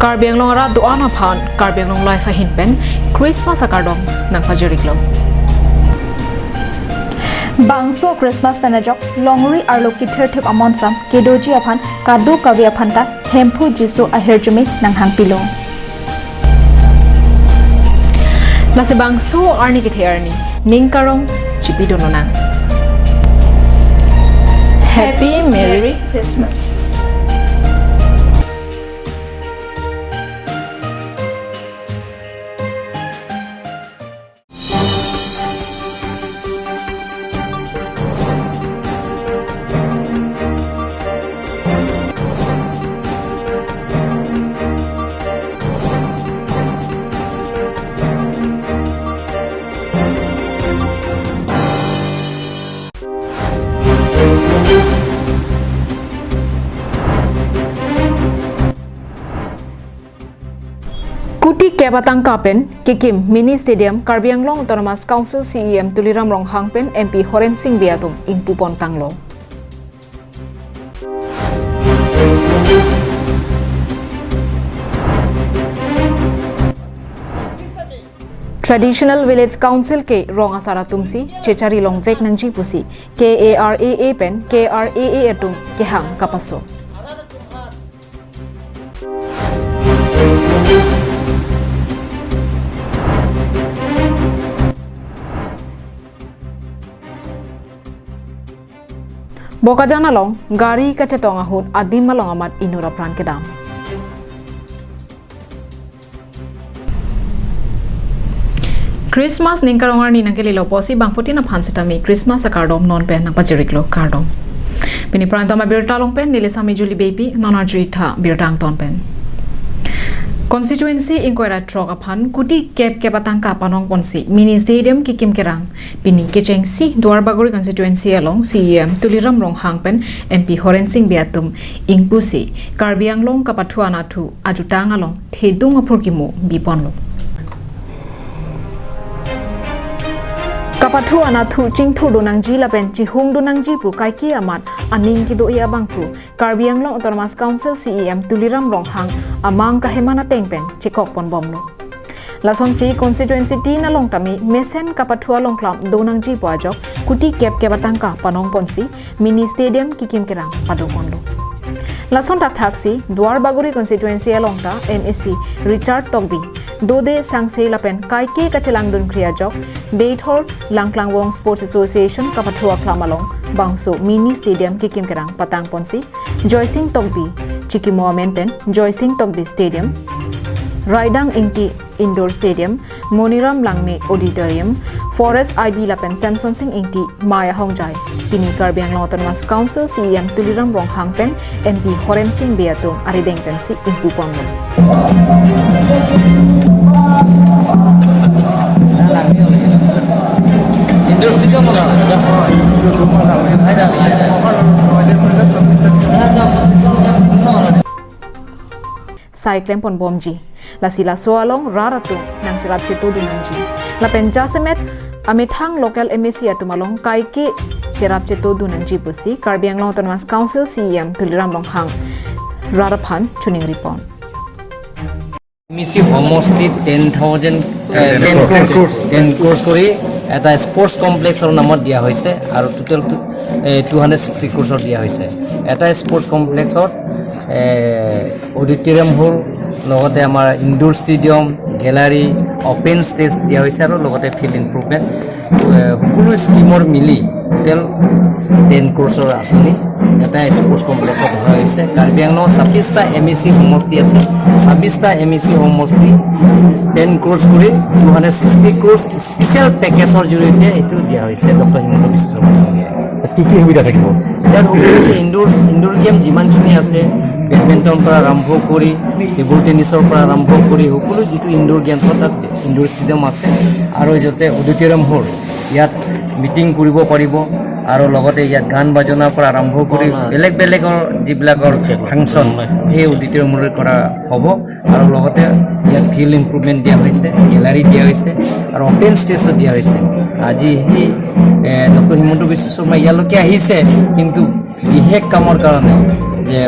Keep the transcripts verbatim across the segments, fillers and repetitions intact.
Karbi Anglong arat do-an aphan Karbi Anglong Live ahin pen Christmas akardom nangpajiriklo. Bangso Christmas pen ajok longri arlo kithirthip amonsam kedoji aphan kadokave aphanta Hemphu Jisu ahirjume nanghangpilo. Lasi bangso arni kethe arni ning karong chipidun lonang. Happy Merry Christmas. Kuti kep atangka pen kekim Mini Stadium Karbi Anglong Autonomous Council C E M Tuliram Ronghang pen M P Horen Sing Bey atum ingpupon tanglo. Traditional Village Council ke rong asar atumsi chechari longvek nangji pusi K A R A A pen K R A A atum kehang kapaso. Bokajan along gari kachetong ahut adim along amat inut apran kedam. Christmas ning karong arni nangkelelo pusi bangphutin aphan sitame Christmas akardom non pen nangpajiriklo, kardom. Pini Prime Time abirta along pen neli Sami Julie Beypi, non arju-ik tha birta angton pen. Constituency ingkoi ra throk aphan kuti kep kep atangka panong ponsi Mini Stadium kekim kerang pini kechengsi Duarbagori Constituency along C E M Tuliram Ronghang pen M P Horen Sing Bey atum ingpusi Karbi Anglong kapathu anathu ajutang along thedung aphurkimo biponlo. Kapathu anathu chingthurdun nangji lapen chihungdun nangji pu kaike amat aning kedo-i abangphu Karbi Anglong Autonomous Council C E M Tuliram Ronghang amang kaheman ateng pen chekokponbomlo. Lasonsi constituency tin along tame mesen kapathu along klam do nangji pu ajok kuti kep kep atangka panong ponsi Mini Stadium kekim kerang padoponlo. Lason thakthaksi Duarbagori Constituency along ta M A C Richard Tokbi, Dode Sangse lapen kaike kachelang dunkhri ajok Deithor Langklangvong Sports Association kapathu aklam along bangso Mini Stadium kekim kerang patang ponsi Joysing Tokbi chikimo amen pen Joysing Tokbi Stadium, Raidang Ingti Indoor Stadium, Moniram Langne Auditorium, Forest I B lapen Samson Sing Ingti Maya Hongjai pini Karbi Anglong Autonomous Council C E M Tuliram Ronghang pen M P Horen Sing Bey atum arideng pensi ingpuponlo. Indoor Stadium mana? Sai klemponbomji. Lasi laso along rat atum nangcherap chetodun nangji. Lapen jasemet amethang local M A C atum along kaike cherap chetodun nangji pusi Karbi Anglong Autonomous Council C E M Tuliram Ronghang rat aphan choningripon. M A C সমষ্টিত ten thousand, এ, ten ten crores, crores। Ten crores কৰি এটা স্পৰ্টছ কমপ্লেক্সৰ নামত দিয়া হৈছে আৰু টোটেল টু, এ, two hundred sixty ক্ৰ'ৰ্ছৰ দিয়া হৈছে। এটা স্পৰ্টছ কমপ্লেক্সত, এ, অডিটৰিয়াম হল, লগতে আমাৰ indoor stadium, gallery, open stage দিয়া হৈছে আৰু লগতে ফিল্ড ইম্প্ৰুভমেণ্ট, এ, সকলো স্কিমৰ মিলি টোটেল ten ক্ৰ'ৰ্ছৰ আঁচনি এটা স্পৰ্টছ কমপ্লেক্সত ধৰা হৈছে। কাৰ্বি আংলঙত ছাব্বিছটা M A C সমষ্টি আছে, ছাব্বিছটা M A C সমষ্টি ten ক্ৰ'ৰ্ছ কৰি two hundred sixty ক্ৰ'ৰ্ছ স্পেচিয়েল পেকেজৰ জৰিয়তে এইটো দিয়া হৈছে ডক্টৰ হিমন্ত বিশ্ব শৰ্মা ডাঙৰীয়াই। কি কি সুবিধা থাকিব? ইয়াত সুবিধা হৈছে ইনডোৰ, ইনডোৰ গেম যিমানখিনি আছে, বেডমিণ্টনৰ পৰা আৰম্ভ কৰি টেবুল টেনিছৰ পৰা আৰম্ভ কৰি সকলো যিটো ইনডোৰ গেমছৰ তাত ইনডোৰ ষ্টেডিয়াম আছে আৰু ইয়াতে অডিটৰিয়াম হল, ইয়াত মিটিং কৰিব পাৰিব আৰু লগতে ইয়াত গান বাজনাৰ পৰা আৰম্ভ কৰি বেলেগ বেলেগৰ যিবিলাকৰ ফাংচন সেই অডিটৰিয়াম হলত কৰা হ'ব। আৰু লগতে ইয়াত ফিল্ড ইম্প্ৰুভমেণ্ট দিয়া হৈছে, গেলাৰী দিয়া হৈছে আৰু অপেন ষ্টেজো দিয়া হৈছে। আজি সেই, এ, ডক্টৰ হিমন্ত বিশ্ব শৰ্মা ইয়ালৈকে আহিছে, কিন্তু বিশেষ কামৰ কাৰণে যে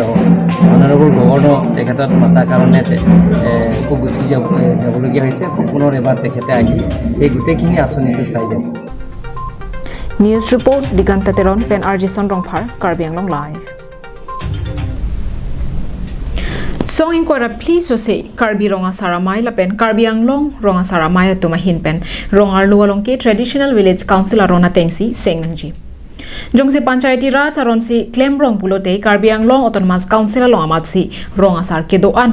অনাৰেবল গভৰ্ণৰ তেখেতক মাতাৰ কাৰণে তে-, এ, আকৌ গুচি যাব, এ, যাবলগীয়া হৈছে। আকৌ পুনৰ এবাৰ তেখেতে আহি এই গোটেইখিনি আঁচনিটো চাই যাব। News report, Diganta Teron pen R J Son Rongphar, Karbi Anglong Live. Song ingkoi ra phli sose Karbi Rong Asar Amei lapen Karbi Anglong Rong Asar Amei atum ahin pen Rong Arlo along ke Traditional Village Council aron atengsi seng nangji. Jongsi Panchayati Raj aronsi klemrong pulote Karbi Anglong Autonomous Council along amatsi rong asar kedo-an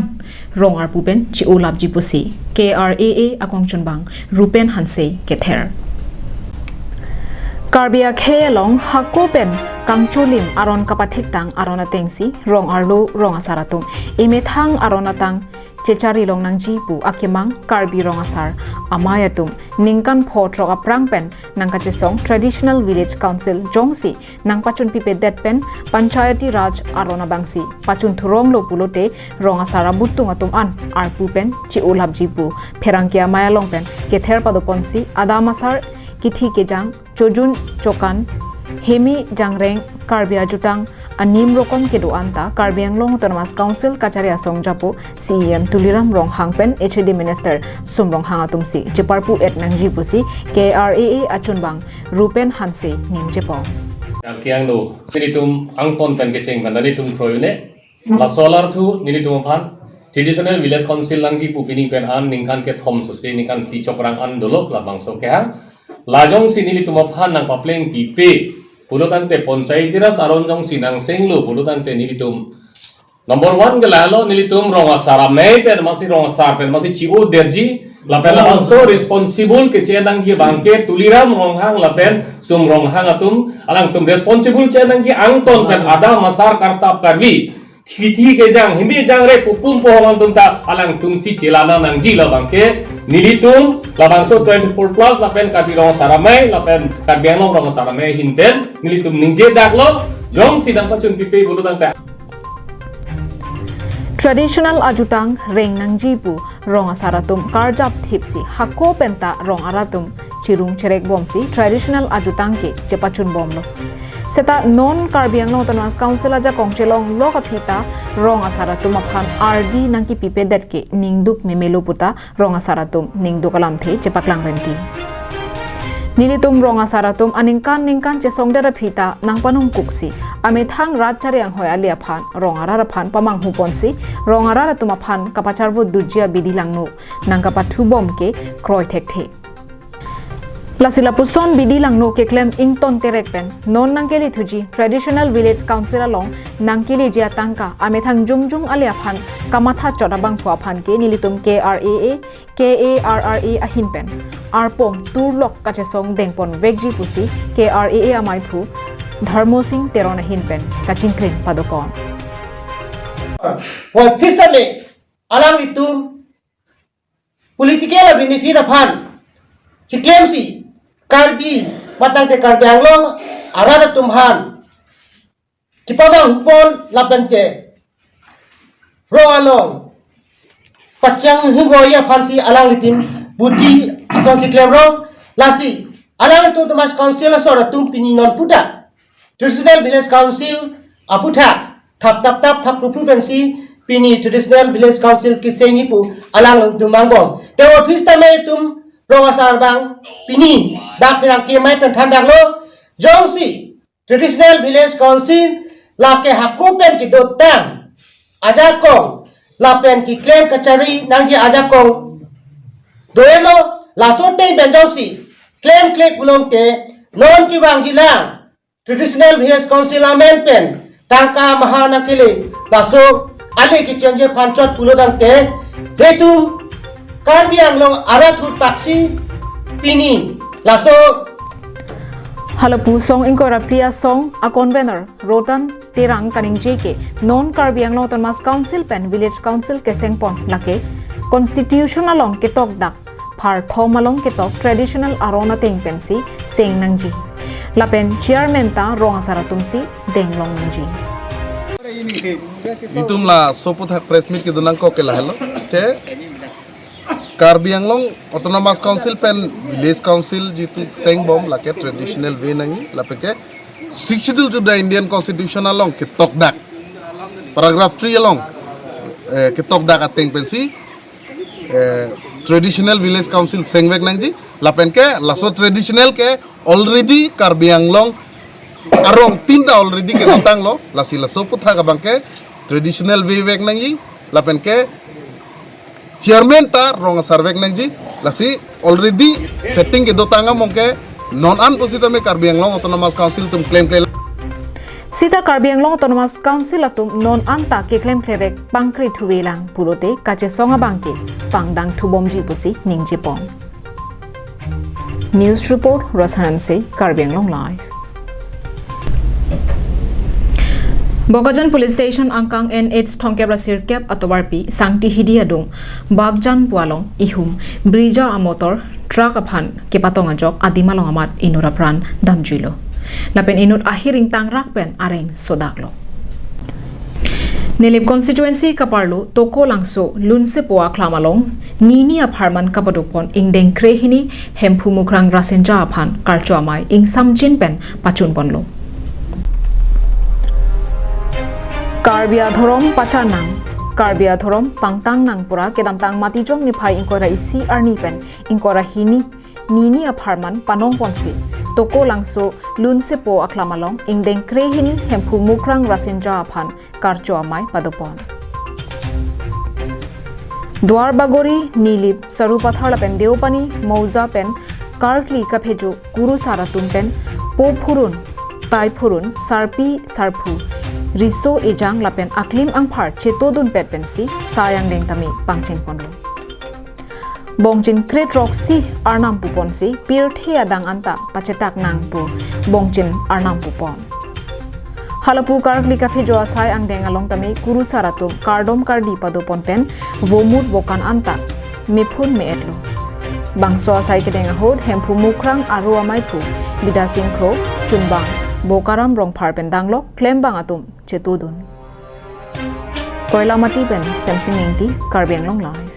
rong arpu pen chi-olapji pusi K R A A akongchunbang Rupen Hanse kether. Karbi akhei along hako pen kangcholim aron kapathik tang aron atengsi Rong Arlo Rong Asar atum emethang aron atang chechari long nangji pu akemang Karbi Rong Asar Amei atum ningkan pho throk aphrang pen nangkachesong Traditional Village Council jongsi nangpachunpipedet pen Panchayati Raj aron abangsi pachunthuronglo pulote rong asar abutung atum an arpu pen chi-olapji pu pherangke amei along pen kether padoponsi adam asar, kithi kejang, chojun chokan, hemi jangreng, Karbi ajutang anim rokom kedo-an ta Karbi Anglong Autonomous Council kachari asong japo C E M Tuliram Ronghang pen H A D Minister Sum Ronghang atumsi cheparpu-et nangji pusi K R A A achunbang Rupen Hanse ningjepon. Yang kiang do, nelitum angton pen kecheng pen nelitum kroyune. Laso alarthu nelitum aphan Traditional Village Council nangji pu pining pen an ningkan kethom sose ningkan phli chok rang an dolok labangso kehang. La jongsi nelitum aphan nangpapleng pipe pulo tangte Panchayati Raj aron jongsi nangsenglo pulo tangte nelitum number one ke lahelo, nelitum Rong Asar Amei pen masi Rong Asar pen masi chi-odetji lapen labangso responsible keche nangji abangke Tuliram Ronghang lapen Sum Ronghang atum, alangtum responsible che nangji angton pen adam asar kartap karvi kithi kejang, hemi jangreng, pupum pohong atum ta alangtumsi chelana nangji labangke nelitum labangso twenty-four plus lapen Karbi Rong Asar Amei lapen Karbi Anglong Rong Asar Amei ahin pen nelitum ningjedaklo, jongsi nangpachunpipe pulo tangte. Traditional ajutang reng nangji pu rong asar atum karjap thipsi hako penta rong arat atum chirung cherek bomsi traditional ajutang ke chepachun bomlo. Seta non Karbi Anglong Autonomous Council ajakong chelonglok aphi ta rong asar atum aphan ardi nangkipipedet ke ningduk memelo puta rong asar atum ningduk alamthe chepaklang renti. Nelitum rong asar atum aningkan ningkan chesongdet aphi ta nangpanungkuksi amethang rat chari anghoi ali aphan rong arat aphan pamanghuponsi rong arat atum aphan kapacharvo duji abidi langno nangkapathu bom ke kroi thekthe. Lasi lapuson bidi langno keklem ington terek pen non nangkele thuji Traditional Village Council along nangkeleji atangka amethang jumjum ali aphan kamatha chot abangphu aphan ke nelitum K R A A, K A R R A ahin pen arpong turlok kachesong dengpon vekji pusi K R A A amaiphu Dharmo Sing Teron ahin pen kachingkring padokon. Hoi phistame alanglitum political benefit aphan chiklemsi Karbi matangte Karbi Anglong arat atum aphan kepamangpon lapen ke rong along pachang hingoi aphansi alanglitum budi asonsi klemrong, lasi alanglitum Autonomous Council asor atum pini non puta Traditional Village Council aputhak thap thap thap thap pupru pensi pini Traditional Village Council kesengji pu alangtum mangbom. Te office tame itum rong asar abang pini dak pirang kemai pen thandaklo, jongsi Traditional Village Council lake hako pen kedotang ajakong lapen keklem kachari nangji ajakong doelo, laso ateng pen jongsi klemkle pulote non kevangjilang Traditional Village Council amen pen tangka maha nangkele, laso ale kechengji aphan chot pulo tangte, itum Karbi Anglong arat ahut paksi pini laso. Halapu song ingkoi ra phli asong a-convener Rotan Terang kaningje ke non Karbi Anglong Autonomous Council pen Village Council kesengpon lake Constitution along ketok dak pharthom along ketok traditional aron ateng pensi seng nangji. Lapen chairman ta rong asar atumsi denglong nangji. Itum laso aputhak press meet kedo nangkok ke lahelo. Che Karbi Anglong Autonomous Council pen Village Council jitu sengbom lake traditional way nangji, lapen ke Sixth Schedule to the Indian Constitution along ketok dak paragraph three along, eh, ketok dak ateng pensi, eh, traditional village council sengvek nangji, lapen ke laso traditional ke already Karbi Anglong arong tinta already kedotanglo, lasi laso aputhak abang ke traditional vevek nangji, lapen ke chairman ta rong asarvek nangji, lasi already setting kedotang among ke non an pusitame Karbi Anglong Autonomous Council atum klemkle. Sita Karbi Anglong Autonomous Council atum non anta keklemklerek pangkri thuvelang pulote kachesong abang ke pangdang thubomji pusi ningjepon. News report, Rosanan se, Karbi Anglong Live. Bokajan Police Station angkang N H thomkep ra sirkep atovarpi Sangti Hidi adung Bagjan pu along ihum Brezza amotor truck aphan kepatong ajok adim along amat inut apran damjuilo. Lapen inut ahiring tangrak pen areng sodaklo. Nilip constituency kaparlo Tokolangso Lunsepo aklam along nini apharman kapadopon ingdeng krehini Hemphu Mukrang Rasinja aphan karcho amei ingsamjin pen pachunponlo. Karbi adhorom pachanang, Karbi adhorom pangtangnang pura kedamtang Matijong niphai ingkoi ra isi arni pen ingkoi ra hini nini apharman panongponsi Tokolangso Lunsepo aklam along ingdeng krehini Hemphu Mukrang Rasinja aphan karcho amei padopon. Duar Bagori, Nilip, Sarupathar lapen Deopani, Mouza pen karkli kaphejo kurusar atum pen po phurun, tai phurun, sarpi sarphu, riso ejang lapen aklim angphar chetodunpet pensi sai angdeng tame pangchengponlo. Bongchin kre throksi arnam puponsi pirthe adang anta pachetak nang pu bongchin arnam pupon. Halapu karkli kaphejo asai angdeng along tame kurusar atum kardom kardi padopon pen vomut vokan anta mephun me-etlo. Bangso asai kedeng ahut Hemphu Mukrang aro amaiphu Bidya Sing Kro, Chunbang, Bokaram Rongphar pen danglok klembang atum chetodun. Koilamati pen Semsing Ingti, Karbi Anglong Live.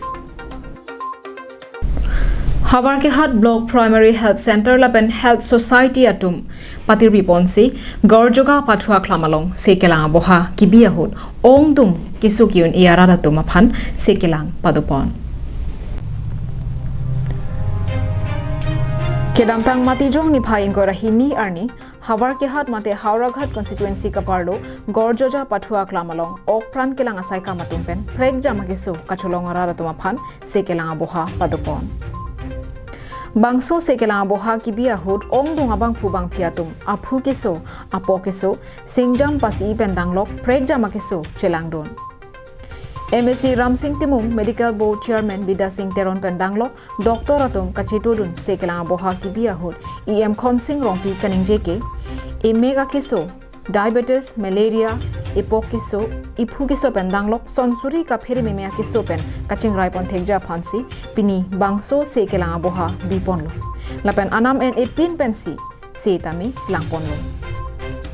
Havarkehat Block Primary Health Center lapen Health Society atum patirpiponsi Gorjoga Pathu aklam along sekelang aboha kibi ahut ongdung keso ki-un-e arat atum aphan sekelang padopon. Kedamtang Matijong niphai ingkoi ra hini arni Havarkehat mate Howraghat constituency kaparlo Gorjoga Pathu aklam along okpran kelang asai kam atum pen prekjam akeso kacholong arat atum aphan sekelang aboha padopon. Bangso sekelang aboha kibi ahut ongdung abangphu bangphi atum aphu keso, apo keso, singjam pasi pen danglok prekjam akeso chelangdun. M A C Ramsing Timung, Medical Board Chairman Bidya Sing Teron pen danglok doctor atum kachetodun sekelang aboha kibi ahut E M Khonsing Rongpi kaningje ke, emek akeso, diabetes, malaria, epok keso, iphu keso pen danglok sonsuri kaphere meme akeso pen kachingraipon thekji aphansi pini bangso sekelang aboha biponlo. Lapen anam en epin pensi setame langponlo.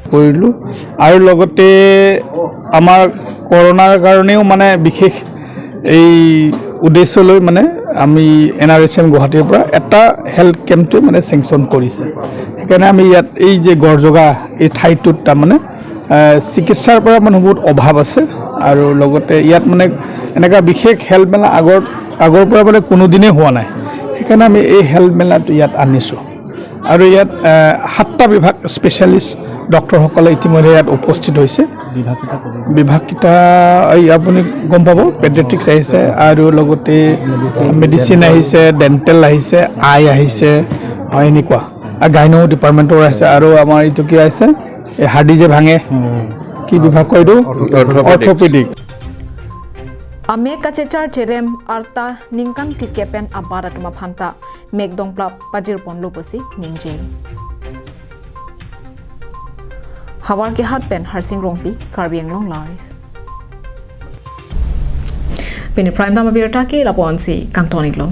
কৰিলোঁ। আৰু লগতে আমাৰ কৰোণাৰ কাৰণেও মানে বিশেষ এই উদ্দেশ্য লৈ মানে আমি এন আৰ এইচ এম গুৱাহাটীৰ পৰা এটা হেল্থ কেম্পটো মানে চেংচন কৰিছে। সেইকাৰণে আমি ইয়াত এই যে গড়জগা এই ঠাইটোত তাৰমানে, আহ, চিকিৎসাৰ পৰা মানে বহুত অভাৱ আছে আৰু লগতে ইয়াত মানে এনেকুৱা বিশেষ হেল্থ মেলা আগৰ, আগৰ পৰা মানে কোনো দিনেই হোৱা নাই। সেইকাৰণে আমি এই হেল্থ মেলাটো ইয়াত আনিছোঁ। আৰু ইয়াত, আহ, সাতটা বিভাগ স্পেচিয়েলিষ্ট ডক্টৰসকলে ইতিমধ্যে ইয়াত উপস্থিত হৈছে। বিভাগকেইটা ক'ব। বিভাগকেইটা এই আপুনি গম পাব, পেডিয়াট্ৰিক্স আহিছে আৰু লগতে মেডিচিন আহিছে, ডেণ্টেল আহিছে, আই আহিছে, হয়, এনেকুৱা। আৰু গাইনো ডিপাৰ্টমেণ্টৰ আহিছে আৰু আমাৰ এইটো কি আহিছে, এই হাৰ্ডি যে ভাঙে, উম। কি বিভাগ কয় এইটো? Orthopaedic. Orthopaedic. Amek kachechar cherem arta ningkan phlikep pen abat atum aphanta mekdongplap pajirponlo pusi ningje. Havarkehat pen Harsing Rongpi, Karbi Anglong Live. Pini prime time abirta ke lapu-ansi kangton-iklo.